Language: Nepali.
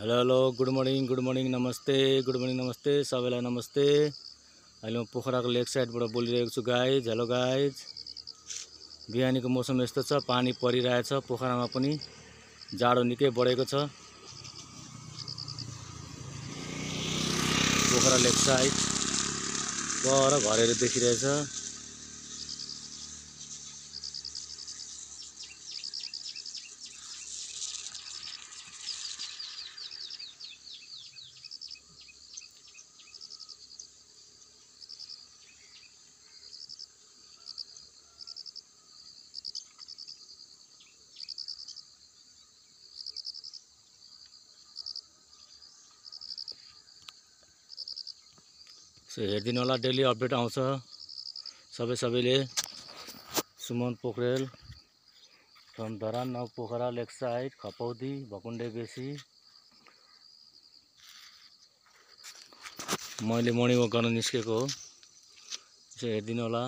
हेलो हेलो गुड मर्निङ नमस्ते सबैलाई नमस्ते। अहिले म पोखराको लेक साइडबाट बोलिरहेको छु गाइज। हेलो गाइज, बिहानीको मौसम यस्तो छ, पानी परिरहेछ। पोखरामा पनि जाडो निकै बढेको छ। पोखरा लेक साइड पर घरहरू देखिरहेछ। हेरिदिनु होला, डेली अपडेट आउँछ सबैले। सुमन पोखरेल फ्रम धरान नौ पोखरा लेक साइड खपौदी भकुण्डे बेसी। मैले मर्निङ वक गर्न निस्केको हो, हेरिदिनु होला।